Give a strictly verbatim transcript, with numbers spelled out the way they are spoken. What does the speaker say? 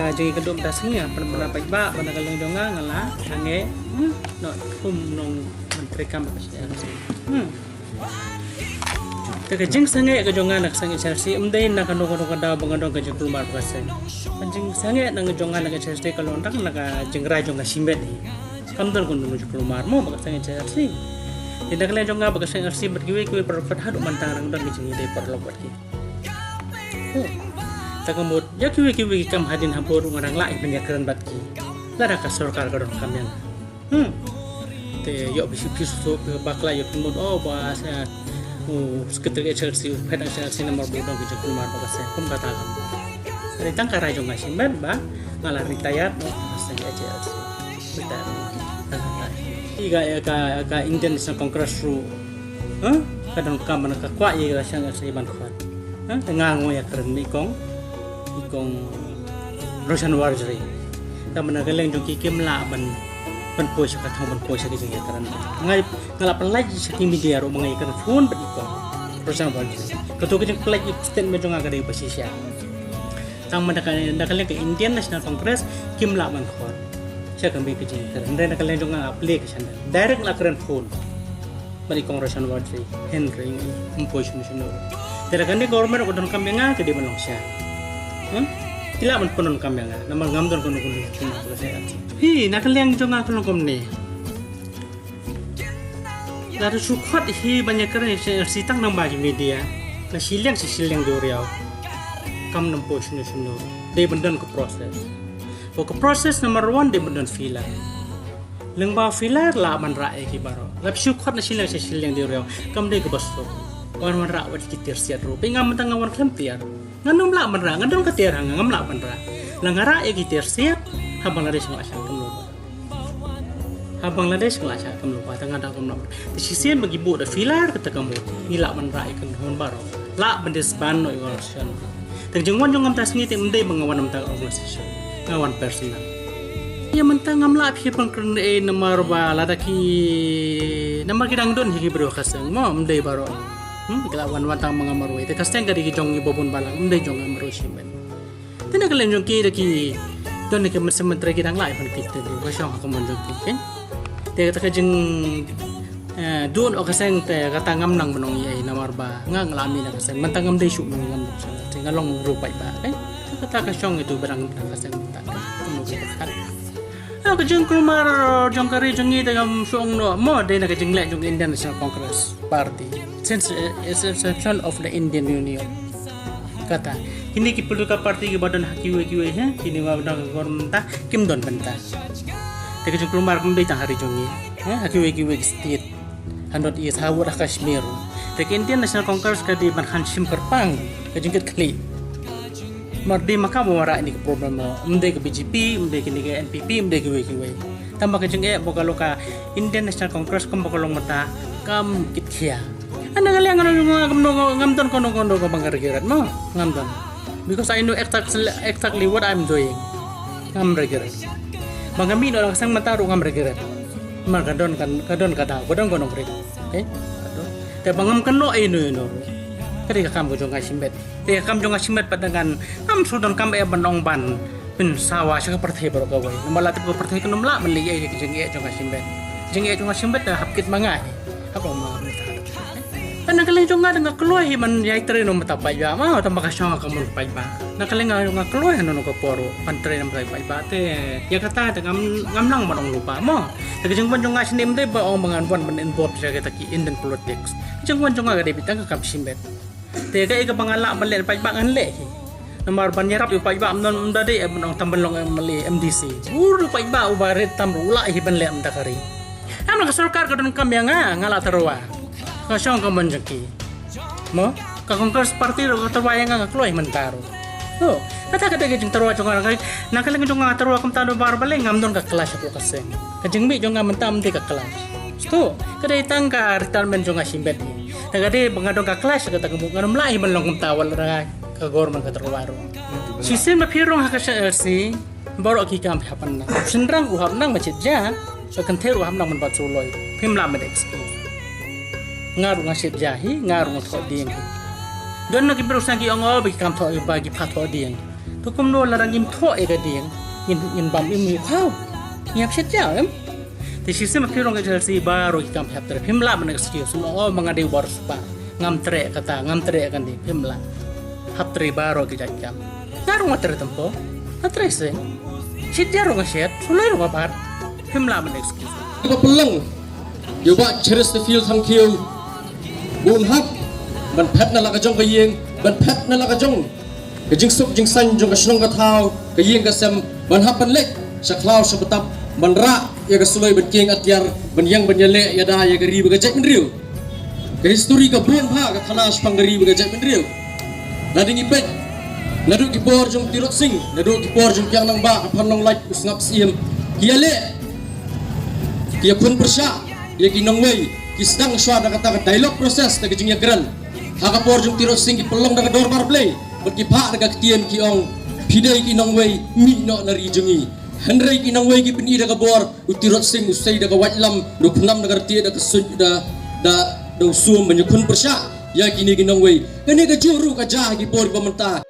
Ka jingïakynduh mynta sngi, ah, pynbna paidbah ba na ka liang jong nga nga la sangeh, hmm, noh kum u nongmyntri kam ka S H A R C. Hmm. Te ka jingsangeh ka jong nga na ka seng H R C, ym dei na kano kano ka daw ba nga don ka jingkulmar bad ka seng. Ka jingsangeh na ka jong nga na ka H R C ka long tang na ka jingrai jong nga shimet hi. Kam don kano kano jingkulmar mo bad ka seng H R C. Te na ka liang jong nga bad ka seng H R C bad kiwei kiwei paralok haduh mynta nga dang don ka jingïadei paralok bad ki. Oh. Te ka mut ïa kiwei kiwei ki kam hadien habud nga dang lah ban ïakren bad ki. Lada ka sorkar ka donkam ïa nga. Hmm. Te ïoh bisi phi suk bakla ïoh phi mut, oh, ba sa, oh, secretary H R C, head H R C namar ba u don ka jingkulmar bad ka seng, kum kata ka. Te tang ka rai jong nga shimet ba nga la retired noh ka seng H R C. Retired. Ïa ka, ïa ka, ka Indian National Congress ruh, ha? Ka donkam ban ka kwah ïa ka seng H R C ban khot. Ha? Te nga nga ïakren bad i kong, i kong Roshan Warjri. Te mynta ka liang jong ki kim lah ban, ban poi sha ka thong, ban poi sha ka jingïakren. Nga, nga la pynlait sha ki media ruh ba nga ïakren phone bad i kong Roshan Warjri. Kato ka jingpynlait statement jong nga ka dei ba shisha. Tang mynta ka, na ka liang ka Indian National Congress kim lah ban khot. Sha ka mei ka jingïakren. Hynrei na ka liang jong nga nga plie ka channel. Direct nga la kren phone. Bad i kong Roshan Warjri, hynrei ym poi shano shano. Te lada kane ka government ka donkam ïa nga, ka dei ban long sha. Hmm? Ki lah ban pyndonkam ïa nga. Namar ngam don kano kano kano kano. Hi, na ka liang jong nga ka long kumne. Lada shu khot hi ban ïakren ïa ka seng H R C tang nang ba ki media. Na shiliang shi shiliang duriaw. Kam nang poi shano shano. Dei ban don ka process. Ka process number one dei ban don filler. Lyngba filler lah ban rah ïa ki baroh. Lada shu khot na shiliang shi shiliang duriaw. Kam dei kaba suk. Wan wan rah wat ki tiar siat ruh. Phi ngam mynta nga wan khlem tiar. Ngan ym lah ban rah, nga don ka tiar ha nga ngam lah ban rah. Lada nga rah ïa ki tiar siat, ha Bangladesh nga lah shah kam lypa. Ha Bangladesh nga lah shah kam lypa, tang nga dang kam lah. Te shisien ba ki buh da filler kata ka mut, ngi lah ban rah ïa ki khun baroh. Lah ban disband noh ïa ka organisation. Te ka jingwan jong nga mynta sngi te ym dei ba nga wan mynta ka organisation. Nga wan personal. Ïa mynta ngam lah phi ban kren eh namar ba lada ki, namar ki dang don hi ki briew ka seng mo, ym dei baroh. Hmm, ki la wan wan tang ma nga marwei. Te ka seng ka dei ki jong ngi ba bun balang, ym dei jong nga marwei shimet. Te na ka liang jong ki da ki don ki mynsiem myntri ki dang lah ban kit te ka shong ha ka mon jong ki, okay? Te kata ka jing, eh, don o ka seng te kata ngam nang ban ong ei namar ba nga nga la mih na ka seng. Mynta ngam dei shuh ngam dei shuh. Te nga long ruh paidbah, okay? Te kata ka shong itu ba dang ka seng mynta. Ka mut ka khat. Ha, ka jingkulmar jong ka ri jong ngi te ngam shu ong noh mo, dei na ka jingleh jong ka Indian National Congress Party since, eh, its inception of the Indian Union. Kata kine ki political party kiba don ha kiwei kiwei, ha, kine kiba don ha government mynta kim don bynta. Te ka jingkulmar kam dei tang ha ri jong ngi, ha, ha kiwei kiwei ki state. Ha North East, ha wad ha Kashmir. Te ka Indian National Congress ka dei ban khan shim kyrpang ka jingkitkhlieh. Mar dei ma ka ba wanrah ïa kine ki problem mo. Ym dei ka B J P, ym dei kine ka N P P, ym dei kiwei kiwei. Tang ba ka jingeh ba ka long ka Indian National Congress kam ba ka long mynta kam kitkhia. Hana ka liang ngam, ngam, ngam, ngam don kano kano kaba nga regret mo. Ngam don. Because I know exactly, exactly what I'm doing. Ngam regret. Ba nga mih noh na ka seng mynta ruh ngam regret. Namar ka don ka, ka don ka daw, ka don ka nongrim. Okay? Te ba ngam kynnoh ïa ino ino ruh. Ka dei ka kam ka jong nga shimet. Te ka kam jong nga shimet pat dang ngan, ngam shu donkam eh ban ong ban pynsawa sha ka pyrthei baroh kawei. Namar lada tip ka pyrthei kan ym lah ban leh ïa ka jingeh jong nga shimet. Jingeh jong nga shimet te hap kit ma nga hi. Hap ong ma nga mynta. Te na ka liang jong nga te nga kloi hi ban ïai trei noh mynta paidbah mo, tang ba ka shong ha ka mon paidbah. Na ka liang jong nga kloi hano hano ka por ban trei noh mynta paidbah te. Ïa kata te ngam, ngam nang ban ong lypa mo. Te ka jingwan jong nga shane ym dei ba ong ba ngan wan ban involve sha kita ki Indian politics. Ka jingwan jong nga ka dei beit tang ka kam shimet. Te kaei kaba nga lah ban leh paidbah ngan leh hi. Namar ban ïarap ïa u paidbah ym don, ym da dei ban ong tang ban long M L A, M D C. U paidbah uba rit tam ruh u lah hi ban leh mynta ka ri. Namar ka sorkar ka donkam ïa nga, nga la tyrwa. Ka shong ka mon jong ki. Mo, ka Congress Party ruh ka tyrwa ïa nga, nga kloi mynta ruh. To, kata ka dei ka jingtyrwa jong nga. Na ka liang jong nga tyrwa kumta, namar balei ngam don ka clash hapoh ka seng. Ka jingmih jong nga mynta ym dei ka clash. To, ka dei tang ka retirement jong nga shimet. Te ka dei ba nga don ka clash kata ka mut ngan ym lah hi ban long kumta wat la ka government ka tyrwa ruh. Shisien ba phi rung ha ka seng L C, baroh ki kam phi hap ban nang. Shynrang u hap nang ban shit ja, ka kynthei ruh hap nang ban bat suloi. Phim lah ban excuse. Nga ruh nga shit ja hi, nga ruh nga thoh dieng hi. Don na ki briew shisha ki ong o ba ki kam thoh, ba ki pha thoh dieng. To kumno lada ngim thoh ïa ka dieng, ngin, ngin bam im ïa u khaw. Ngi hap shet ïa em. Te shisien ma phi rong ka J H L C baroh ki kam phi hap trei. Phim lah ban excuse, phim ong, "Oh, ma nga dei u riewspah, ngam treh kata, ngam treh kane." Phim lah. Hap trei baroh ki jait kam. Nga ruh nga trei tempo. Nga trei seng. Shet ïa ruh nga shet, suloi ruh nga bat. Phim lah ban excuse. Ka pynlong ïa u Bah Chesterfield Thangkhiew ba un hap ban phet na la ka jong ka ïing, ban phet na la ka jong ka jingsuk jingsaiñ jong ka shnong ka thaw, ka ïing ka sem, ban hap ban leit sha khlaw sha btap, ban rah ïa ka suloi ban kieng atiar, ban ïeng ban ïaleh ïada ïa ka ri bad ka jaitbynriew. Ka histori ka bun bha ka thana shaphang ka ri bad ka jaitbynriew. Lada ngi peit naduh ki por jong Tirot Sing, naduh ki por jong Kiang Nangbah, ka Phan Nonglait, u Sngap Syiem, ki ïaleh, ki ïakhun pyrshah ïa ki nongwei, ki sdang shuwa da kata ka dialogue process, da ka jingïakren. Ha ka por jong Tirot Sing ki pynlong da ka dorbar Blei bad ki phah da ka ktien, ki ong, "Phi dei ki nongwei, mih noh na ri jong ngi." Hynrei ki nongwei ki pyni da ka bor, u Tirot Sing u sei da ka waitlam, da u pynlam da ka rtieh, da ka suiñ, da, da, da u sum ban ïakhun pyrshah ïa kine ki nongwei. Kane kajuh ruh ka jia ha ki por kiba mynta.